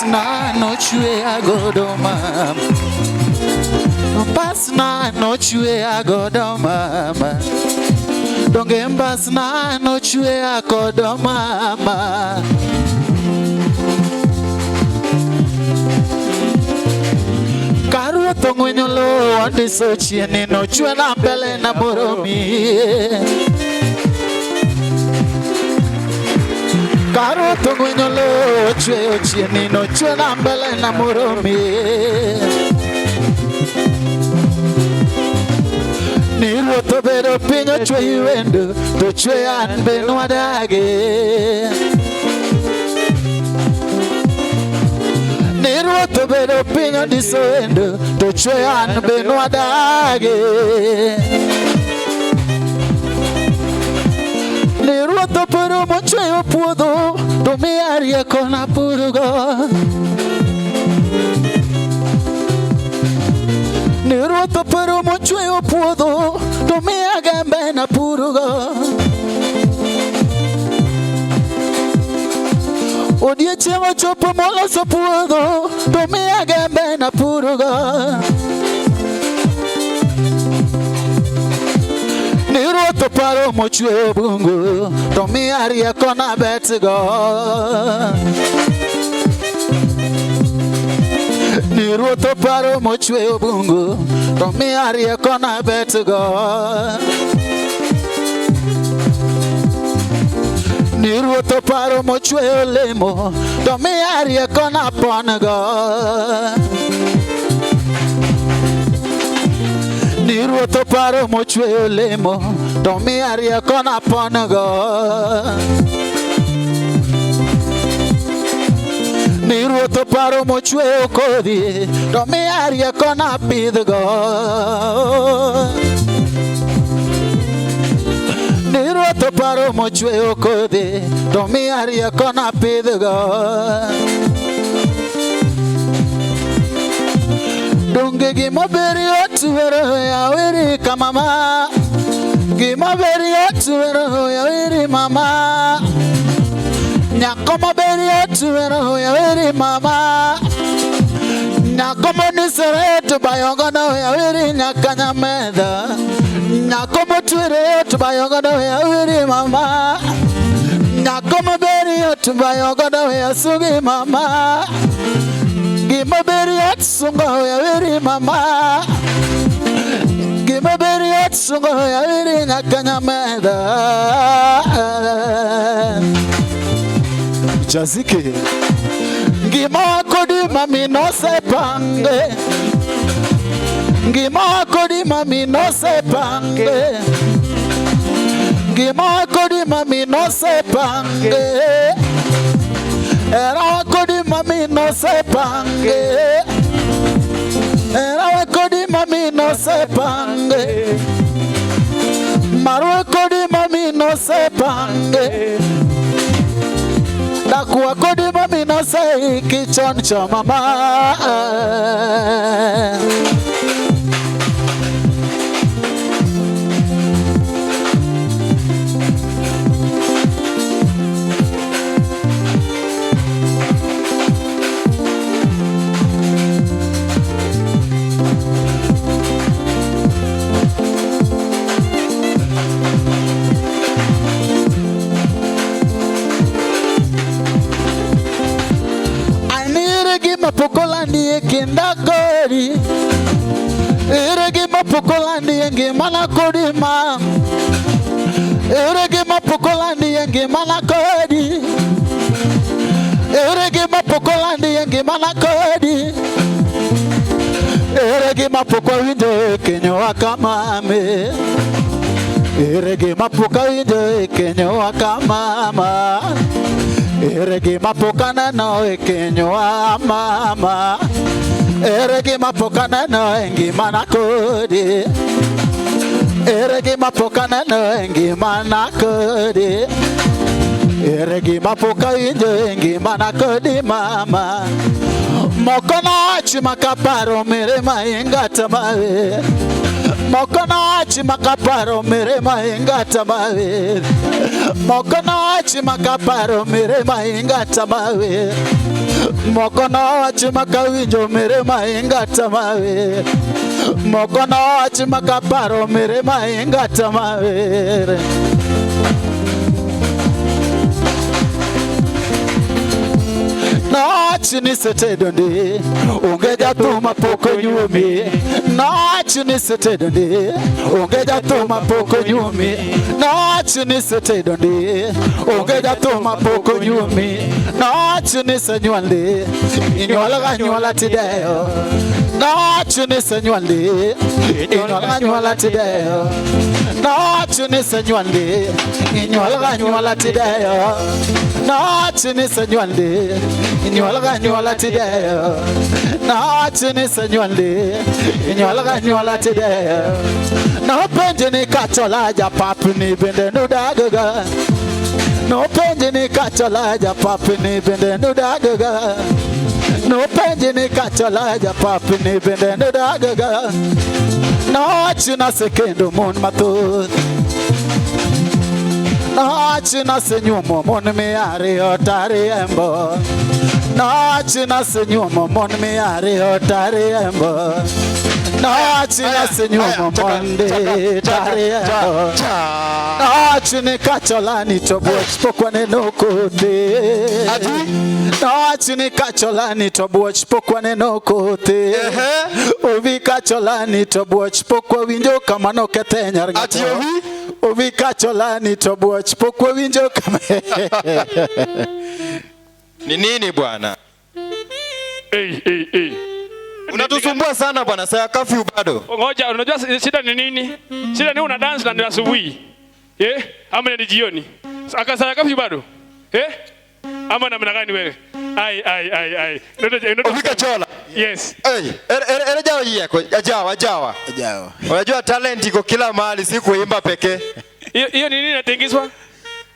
Mbasna nochwe agodo mama. Mbasna nochwe agodo mama. Donge mbasna nochwe agodo mama. Karuoth ong'wenyo lowo ondiso chieni nochwe na mbele na moromi. Karuoth ong'wenyo lowo ochweyo chieni nochwe na mbele na moromi. Ni ruoth obedo piny ochweyi wendo to chwe an be nwadagi. Ni ruoth obedo piny ondiso wendo to chwe an be nwadagi. Ni ruoth opuro mochweyo puodho to miya rieko napurgo. Ni ruoth opuro mochweyo puodho to miya gembe napurgo. Odiechieng' ochopo moloso puodho to miya gembe napurgo. Ni ruoth oparo mochweyo bungu to miya rieko nabetgo. Ni ruoth oparo mochweyo bungu to miya rieko nabetgo. Ni ruoth oparo mochweyo lemo to miya rieko napon-go. Ni ruoth oparo mochweyo lemo to miya rieko napon-go. Ni ruoth oparo mochweyo kodhi to miya rieko napidhgo. Ni ruoth oparo mochweyo kodhi to miya rieko napidhgo. Donge gima ber yot wero yaweri kamama. Gima ber yot wero yaweri mama. Nyako maber yot wero yaweri mama. Nyako monisore to bayogono yaweri nyaka nyamedha. Nyako motwere to bayogono yaweri mama. Nyako maber yot bayogono yasugi mama. Gima ber yot sungo yaweri mama. Gima ber yot sungo yaweri nyaka nyamedha. Jazike. Ngima kodi mami no se pange. Ngima kodi mami no se pange. Ngima kodi mami no se pange. Era kodi mami no se pange. Era kodi mami no se pange. Marwe kodi mami no se pange. Dakuwa kodi mami no se kichon cho mama. Anire gima pok olandi e kinda kodi. Ere gima pok olandi e ngimana kodi ma. Ere gima pok olandi e ngimana kodi. Ere gima pok olandi e ngimana kodi. Ere gima pok awinjo e kenyowa kamame. Ere gima pok awinjo e kenyowa kamama. Ere gima pok aneno e kenyowa mama. Ere gima pok aneno e ngimana kodi. Ere gima pok aneno e ngimana kodi. Ere gima pok awinjo e ngimana kodi mama. Moko nowachi makaparo mirima ingata mawe. Moko nowachi makaparo mirima ingata mawe. Moko nowachi makaparo mirima ingata mawe. Moko nowach makawinjo mere mahinga tamawer. Moko nowach makaparo mere mahinga tamawer. Nowacho ni isetedo ndi, onge jathum mapok onyuomi. Nowacho ni isetedo ndi, onge jathum mapok onyuomi. Nowacho ni isetedo ndi, onge jathum mapok onyuomi. Nowacho ni isenywol ndi, inywol ga nyuola tideyo. Nowacho ni isenywol ndi, inywol ga nyuola tideyo. Nowacho ni isenywol ndi, inywol ga nyuola tideyo. Nowacho ni isenywol ndi, inywol ga nyuola tideyo. Nowacho ni isenywol ndi, inywol ga nyuola tideyo. Nopenje ni kachola japapni bende nudagaga. Nopenje ni kachola japapni bende nudagaga. Nopenje ni kachola japapni bende nudagaga. Nowacho nasekendo mon mathoth. Nowacho nasenyuomo mon 200 tariembo. Nowacho nasenyuomo mon 200 tariembo. Nowacho nasenyuomo monde tariembo. Nowacho ni kacholani to buoch pok waneno kothe. Nowacho ni kacholani to buoch pok waneno kothe. Ovi kacholani to buoch pok wawinjo kama nokethe nyar Ati ng'ato. Ovi? Ovi kacholani to buoch pok wawinjo kama. Ni nini bwana? Hey, hey, hey. Unatusumbua sana bwana, saa curfew bado. Ngoja, unajua shida ni nini? Shida ni una dance na ni asubuhi. Eh? Ama ni jioni. Akasaya curfew bado? Eh? Ama namna gani wewe? Ai ai ai ai. Ndoto Ovika Chola. Yes. Hey, ere jawa yako, ajawa ajawa. Ajawa. Unajua talent iko kila mahali, si kuimba pekee. Hiyo ni nini inatingizwa?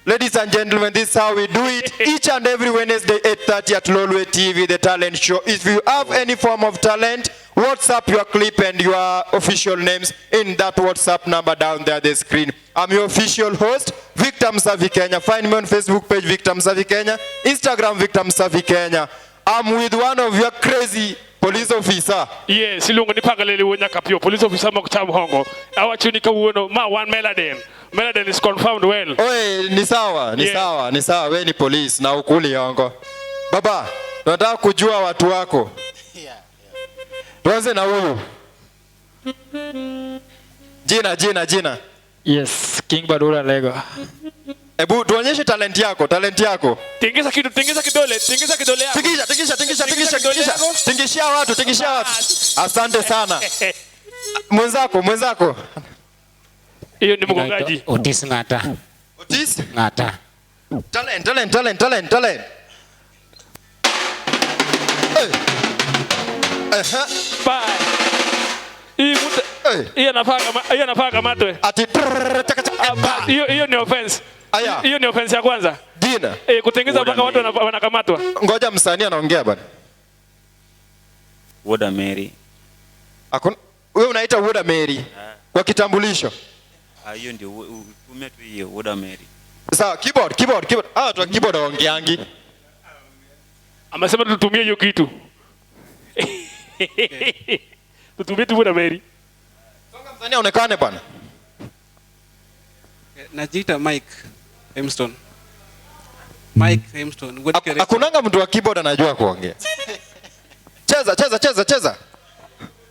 Ladies and gentlemen, this is how we do it each and every Wednesday, 8:30 at Lolwe TV, the talent show. If you have any form of talent, WhatsApp your clip and your official names in that WhatsApp number down there the screen. I'm your official host, Victor Msavi Kenya. Find me on Facebook page, Victor Msavi Kenya, Instagram, Victor Msavi Kenya. I'm with one of your crazy police officer. Yes, iluongo ni Pagaleli Wuonya Kapio, police officer mok cham hongo. Awacho ni kawuono ma wan Meladen. Meladen is confirmed well. Oe, ni sawa, ni Yeah. sawa, ni sawa. We ni police na ukuli hongo. Baba, tunataka kujua watu wako. Tuanze na huyu. Jina, jina, jina. Yes, King Badura Lego. Ebu tuonyeshe talent yako, talent yako. Tingiza kitu, tingiza kidole, tingiza kidole yako. Tingisha, tingisha, tingisha, tingisha, kidole tingisha. yako. Tingishia watu, tingishia watu. Asante sana. Mwenzako, mwenzako. Hiyo ni mgongaji. Otis Ngata. Otis? Ngata. Talent, talent, talent, talent, talent. Hey. Bye. Hii mtu Hey. hii anafaa kama hii anafaa kamatwe. Ati trrrr, chaka, chaka, pa. Hiyo ni offense. Aya. Hiyo ni offense ya kwanza. Jina. Eh, kutengeneza mpaka watu wanakamatwa. Ngoja msanii anaongea bwana. Woda Mary. Hakuna wewe unaita Woda Mary kwa kitambulisho. Ah, hiyo ndio tumia tu hiyo Woda Mary. Sawa, keyboard, keyboard, keyboard. Ah, tu keyboard haongeangi. Amesema tutumie hiyo kitu. Tutumie tu Woda Mary. Songa msanii aonekane bwana. Najiita Mike Hemstone. Mike Hemstone. Good career. Hakunanga mtu wa keyboard anajua kuongea. Cheza, cheza, cheza, cheza.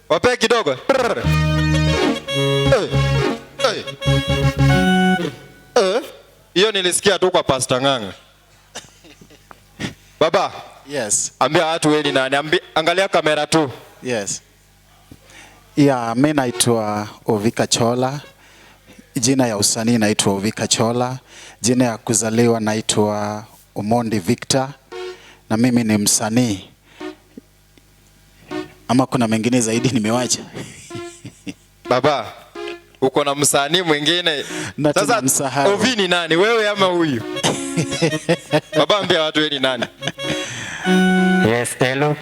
Wapee kidogo. Brrr. Hey. Hey. Hiyo nilisikia tu kwa Pastor Ng'ang'a. Baba. Yes. Ambia watu wewe ni nani? Angalia kamera tu. Yes. Yeah, mimi naitwa Ovika Chola. Jina ya usanii naitwa Ovika Chola. Jina ya kuzaliwa naitwa Omondi Victor. Na mimi ni msanii. Ama kuna mengine zaidi nimewacha? Baba, uko na msanii mwingine. Na Sasa tunamsahau. Ovi ni nani? Wewe ama huyu? Baba, ambia watu wewe ni nani? Yes, hello.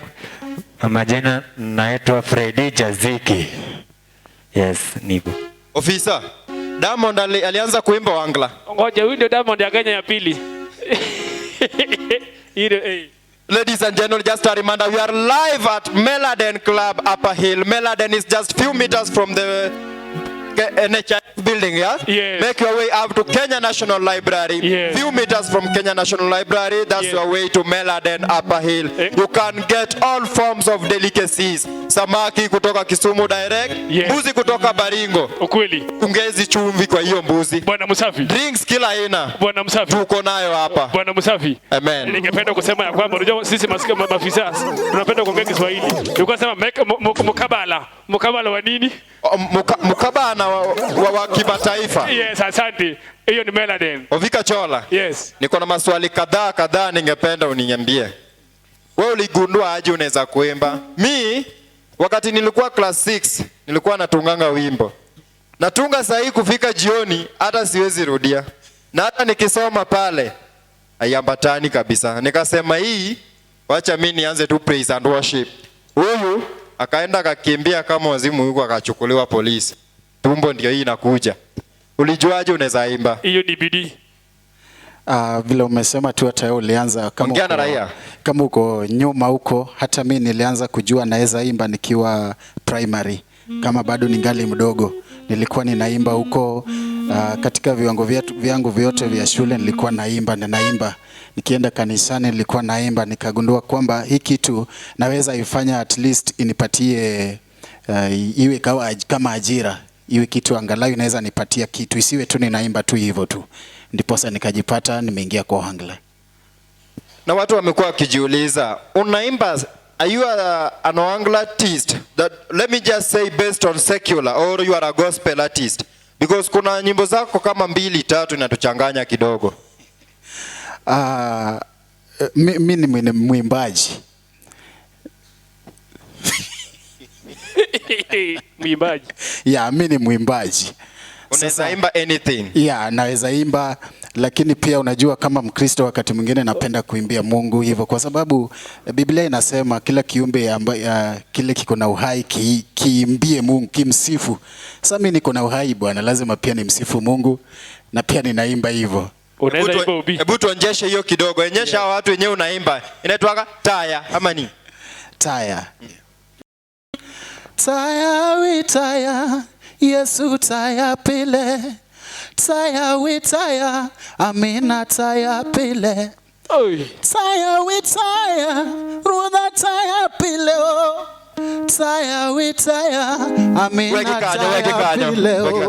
Majina naitwa Freddy Jaziki. Yes, nipo. Ofisa, Diamond alianza kuimba Wangla. Ngoja, huyu ndio Diamond ya Kenya ya pili. Ile. Ladies and gentlemen, just a reminder, we are live at Meladen Club, Upper Hill. Meladen is just few meters from the NHIF building, yeah? Yes. Make your way up to Kenya National Library. Yes. Few meters from Kenya National Library, that's Yes. your way to Meladen Upper Hill. Eh. You can get all forms of delicacies. Samaki kutoka Kisumu direct, Yes. mbuzi kutoka Baringo. Ukweli. Ongezi chumvi kwa hiyo mbuzi. Bwana Msafi. Drinks kila aina. Bwana Msafi. Tuko nayo hapa. Bwana Msafi. Amen. Ningependa kusema ya kwamba unajua sisi maafisa tunapenda kuongea Kiswahili. Tulikuwa sema mkabala. Mkabala wa nini? Mkabana wa kimataifa. Yes, asante. Hiyo ni Meladen. Ovika Chola. Yes. Niko na maswali kadhaa kadhaa ningependa uniambie. Wewe uligundua aje unaweza kuimba? Mi wakati nilikuwa class 6 nilikuwa natunganga wimbo. Natunga saa hii kufika jioni hata siwezi rudia. Na hata nikisoma pale haiambatani kabisa. Nikasema hii wacha mi nianze tu praise and worship. Huyu akaenda akakimbia kama wazimu huko akachukuliwa polisi. Tumbo ndio hii inakuja. Ulijuaje unaweza imba? Hiyo ni bidii. Vile umesema tu hata wewe ulianza kama Ongea na uko, raia. kama uko nyuma huko, hata mi nilianza kujua naweza imba nikiwa primary, kama bado ningali mdogo nilikuwa ninaimba huko. Katika viwango vyangu vyote vya shule nilikuwa naimba na naimba, nikienda kanisani nilikuwa naimba, nikagundua kwamba hii kitu naweza ifanya at least inipatie iwe kama ajira, iwe kitu angalau inaweza nipatia kitu, isiwe tu ninaimba tu hivyo tu. Ndiposa nikajipata nimeingia kwa Ohangla. Na watu wamekuwa wakijiuliza, unaimba, are you an Ohangla artist? That, let me just say based on secular or you are a gospel artist? Because kuna nyimbo zako kama mbili tatu inatuchanganya kidogo. Mi ni mwimbaji. Mwimbaji. Yeah, mi ni mwimbaji. Unaweza imba anything. Yeah, naweza imba, lakini pia unajua kama Mkristo wakati mwingine napenda kuimbia Mungu hivyo, kwa sababu Biblia inasema kila kiumbe kile kiko na uhai kiimbie Mungu, kimsifu. Sasa mimi niko na uhai bwana, lazima pia nimsifu Mungu na pia ninaimba hivyo. Unaweza imba ubi. Hebu tuonyeshe hiyo kidogo. Onyesha watu wenyewe unaimba. Inaitwa taya ama ni? Taya. Taya witaya, Yesu taya pile. Taya witaya, amina taya pile. Oi. Taya witaya, ruda taya pile. Taya witaya, amina Weke kando, weke taya kando, pile. weke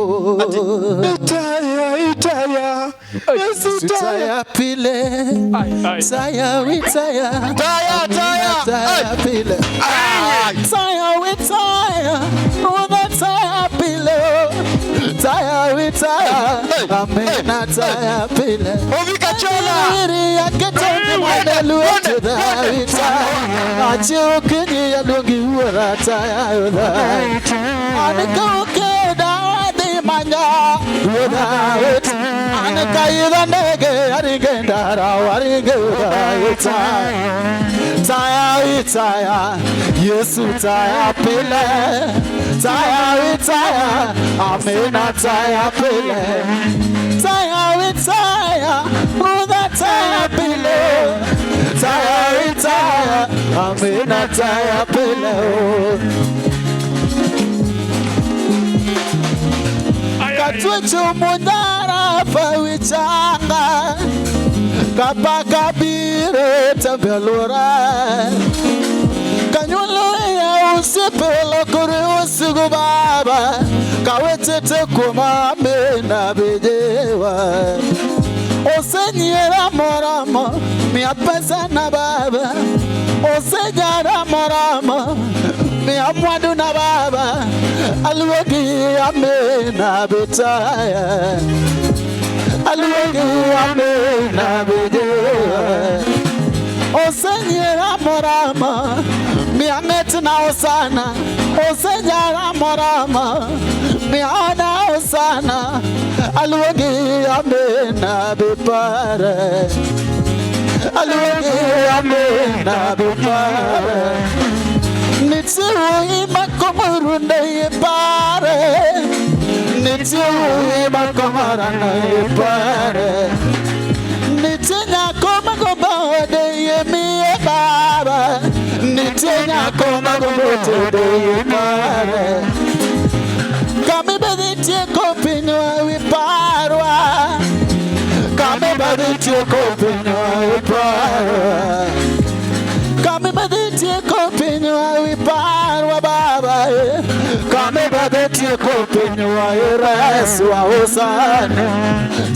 Itaya, itaya, Yesu taya taya pile. Taya witaya, Taya, taya, taya pile. Taya witaya, ruda taya pile. Taya witaya, amina taya pile. Ovika Chola. Yesu taya pile, taya taya, amina taya pile, taya taya, ruda taya pile, taya taya, amina taya pile. Katwecho mudara fawichanga, kapakabire tabelora. Kanyulo ya usipelo kuri usiku baba, kawetete kumame na bejewa. Osenyera moramo, miapesa na baba. Osenyera moramo, miamwadu na baba. Alwogi ame na betaya. Alwogi ame na bejewa. Osenyera morama, miamet na osana. Osenyera morama, miana osana. Alwogi ame na bepare. Alwogi ame na bepare. Nitiwi makomurunda ipare. Nitiwi makomurunda ipare. Nitinya komagobode yemi. Nitie nyako magombo tedo ipare. Kama ibadhi tieko pinywa wiparwa. Kama ibadhi tieko pinywa wiparwa. Kama ibadhi tieko pinywa wiparwa baba. Kama ibadhi tieko pinywa ireswa osane.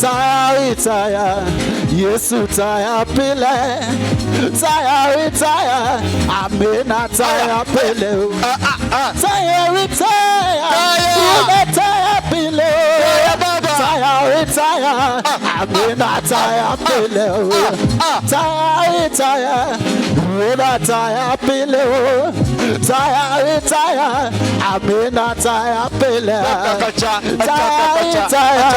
Taya taya Yesu taya pile. Taya taya Amina taya pile. Taya taya taya pile. Taya taya Amina taya pile. Taya taya taya pile. Taya taya Amina taya pile. Taya taya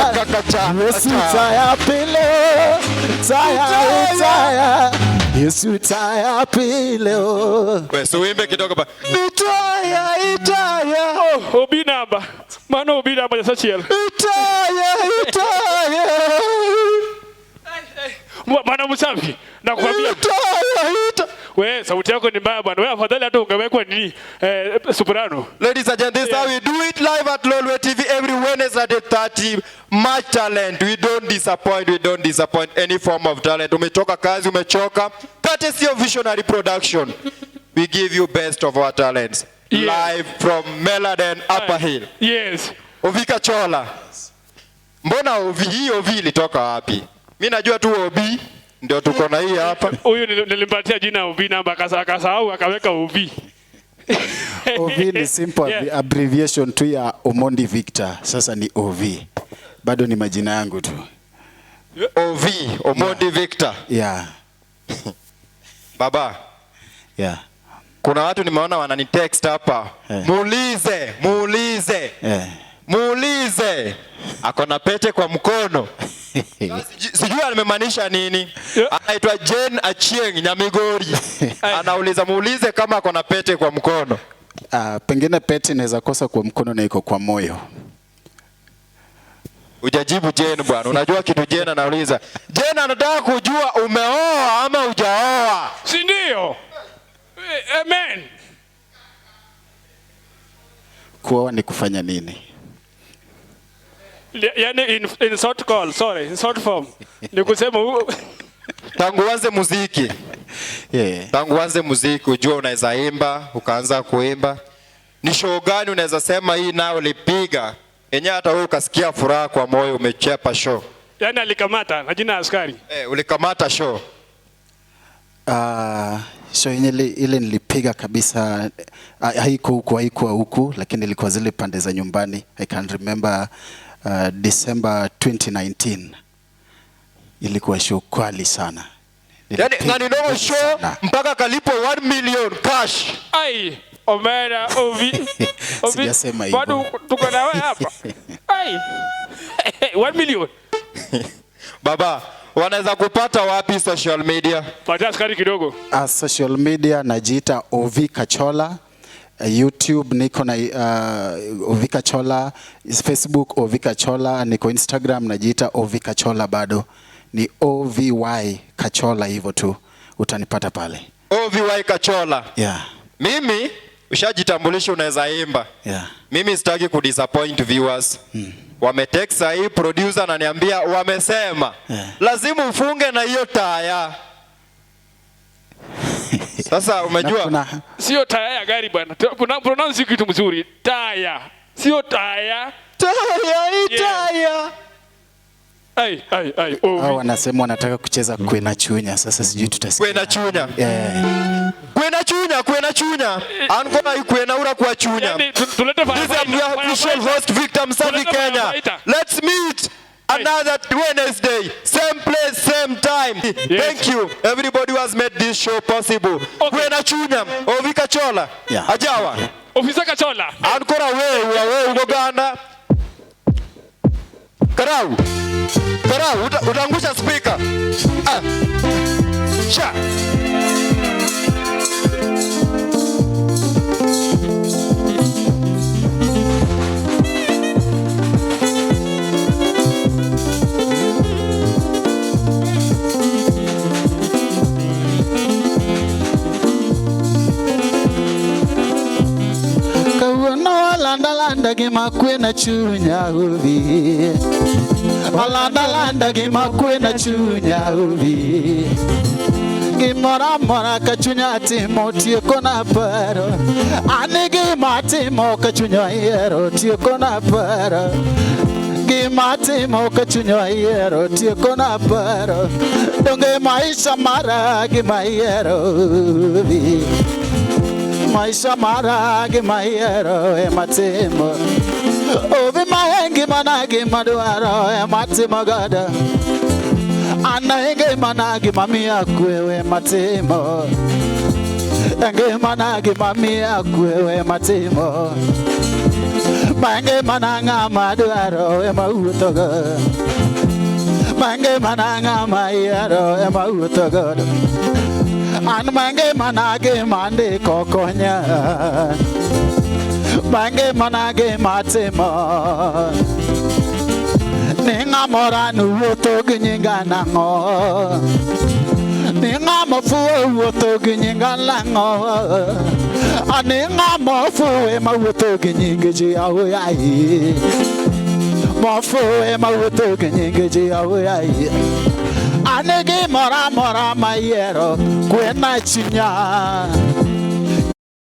Yesu taya pile. Taya taya Yesu taya pile. Wewe uimbe kidogo ba. Itaya itaya. Oh, obi namba. Mano obi namba ya sachiel. Itaya itaya. Bwana Msafi, nakwambia. Itaya itaya. Wewe sauti yako ni mbaya bwana. Wewe afadhali hata ungewekwa nini? Soprano. Ladies and gentlemen, this is how we do it live at Lolwe TV every Wednesday at 8:30. Much talent. We don't disappoint. We don't disappoint any form of talent. Umechoka kazi, umechoka. Courtesy of Visionary Production. We give you best of our talents. Yes. Live from Meladen Upper Hill. Yes. Ovi Kachola. Mbona Ovi hii Ovi ilitoka wapi? Mimi najua tu Obi ndio tuko na hii hapa. Huyu nilimpatia jina Obi namba akasahau akaweka Obi. OV ni simple abbreviation tu ya Omondi Victor. Sasa ni OV. Bado ni majina yangu tu. OV, Omondi Victor. Yeah. Baba. Yeah. Kuna watu nimeona wananitext hapa. Muulize, muulize. Muulize. Ako na pete kwa mkono. Sijui amemaanisha nini. Anaitwa Jane Achieng Nyamigori. Anauliza muulize kama ako na pete kwa mkono. Pengine pete inaweza kosa kwa mkono na iko kwa moyo. Hujajibu Jane bwana. Unajua kitu Jane anauliza. Jane anataka kujua umeoa ama hujaoa. Si ndio? Amen. Kuoa ni kufanya nini? Yani in short call, sorry, in short form. Ni kusema tangu uanze muziki. Yeah. Tangu uanze muziki ujue unaweza imba, ukaanza kuimba. Ni show gani unaweza sema hii nao ulipiga? Yenyewe hata wewe ukasikia furaha kwa moyo umechepa show. Yani alikamata na jina askari. Ulikamata show. Show yenye ile nilipiga kabisa haiko huku, haikuwa huku, lakini ilikuwa zile pande za nyumbani. I can remember December 2019. Ilikuwa show kali sana. Yani ngani ndogo show mpaka kalipo 1 million cash. Ai, Omera Ovi. Sijasema hivyo. Bado tuko na wewe hapa. Ai. 1 million. Baba, wanaweza kupata wapi social media? Patia askari kidogo. Social media najiita Ovi Kachola. YouTube niko na Ovi Kachola, Facebook Ovi Kachola, niko Instagram najiita Ovi Kachola bado. Ni OVY Kachola hivyo tu utanipata pale. OVY Kachola. Yeah. Mimi ushajitambulisha unaweza imba. Yeah. Mimi sitaki kudisappoint viewers. Wametext hii producer ananiambia wamesema. Yeah. Lazima ufunge na hiyo taya. Sasa umejua sio taya ya gari bwana. Pronounce kitu mzuri. Taya. Sio taya. Taya, taya. Ai ai ai. Hao wanasema wanataka kucheza kwena chunya. Sasa sijui tutasikia. Kwena chunya. Yeah. Kwena chunya, kwena chunya. Ankona kwena ura kwa chunya. Yani tulete This is your official host Victor Msafi Kenya. Let's meet another Wednesday, same place, same time. Yes. Thank you everybody who has made this show possible. Okay. Kwena chunya, Ovi Kachola. Yeah. Ajawa. Ofisa Kachola. Ankora wewe Uganda. Karau. Karau, utaangusha speaker. Sha. Alanda landa gima kwena chunya ubi. Alanda landa gima kwena chunya ubi. Gimora mora kachunya timo tieko na paro. Ane gima timo kachunya yiero tieko na paro. Gima timo kachunya yiero tieko na paro. Donge maisha mara gima yiero ubi. Maisha mara gima yiero ema timo. Obi maengi mana gima dwaro ema timo godo. Ana ngima gima miya kwe matimo. Ngima gima miya kwe matimo. Mange mana ngama dwaro ema wuotho go. Mange mana ngama yiero ema wuotho godo. An mange mana gima ndiko konya. Mange mana gima timo. Ni ng'ama orano wuotho gi nyinga nang'o. Ni ng'ama fuwo wuotho gi nyinga nang'o. Ani ng'ama fuwo ema wuotho gi nying ji aoyayi. Mafuwo ema wuotho gi nying ji aoyayi. Ane gimoro amora mayiero kwena chunya.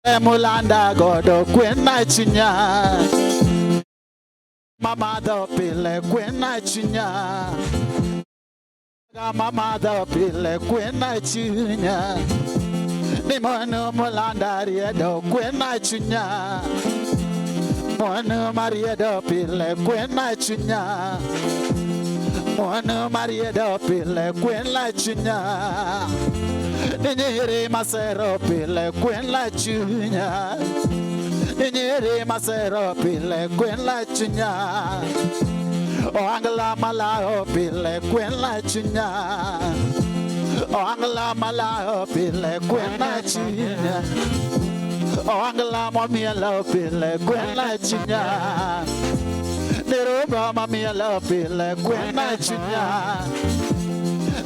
Emulanda godo kwena chunya. Mama do pile kwena chunya. Mama do pile kwena chunya. Ni mono mulanda riedo kwena chunya. Mono mariedo pile kwena chunya. Mono mariedo pile kwena chunya. Ni nyiri masero pile kwena chunya. Nyiri masero pile kwena chunya. Oangla malao pile kwena chunya. Oangla malao pile kwena chunya. Oangla mamielo pile kwena chunya. Niroba mamielo pile kwena chunya.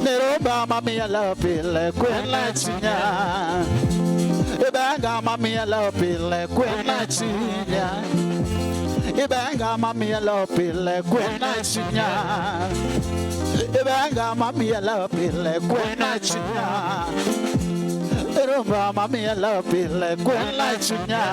Niroba mamielo pile kwena chunya. Ibanga mamielo pile kwena chunya. Ibanga mamielo pile kwena chunya. Ibanga mamielo pile kwena chunya. Irumba mamielo pile kwena chunya.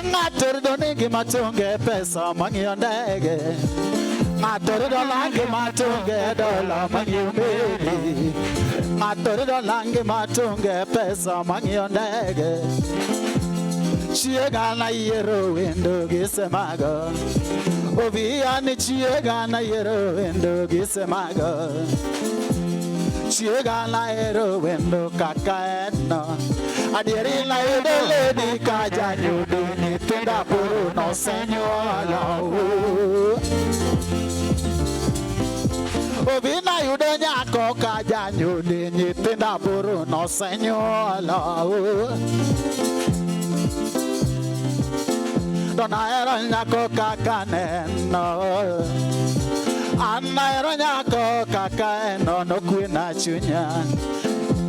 Ng'ato rido ni gima tonge pesa mang'iewo ndege. Ng'ato rido lange matonge dola mang'iewo meli. Ng'ato rido lange matonge pesa mang'iewo ndege. Chiega na yiero wendo gi semago. Obi ani chiega na yiero wendo gi semago. Chiega na yiero wendo kaka en no. Adieri na yudo lady ka janyudo nyithindo aboro nosenyuolo. Obi na yudo nyako ka janyudo nyithindo aboro nosenyuolo. To nahero nyako kaka neno. An nahero nyako kaka eno nokwena chunya.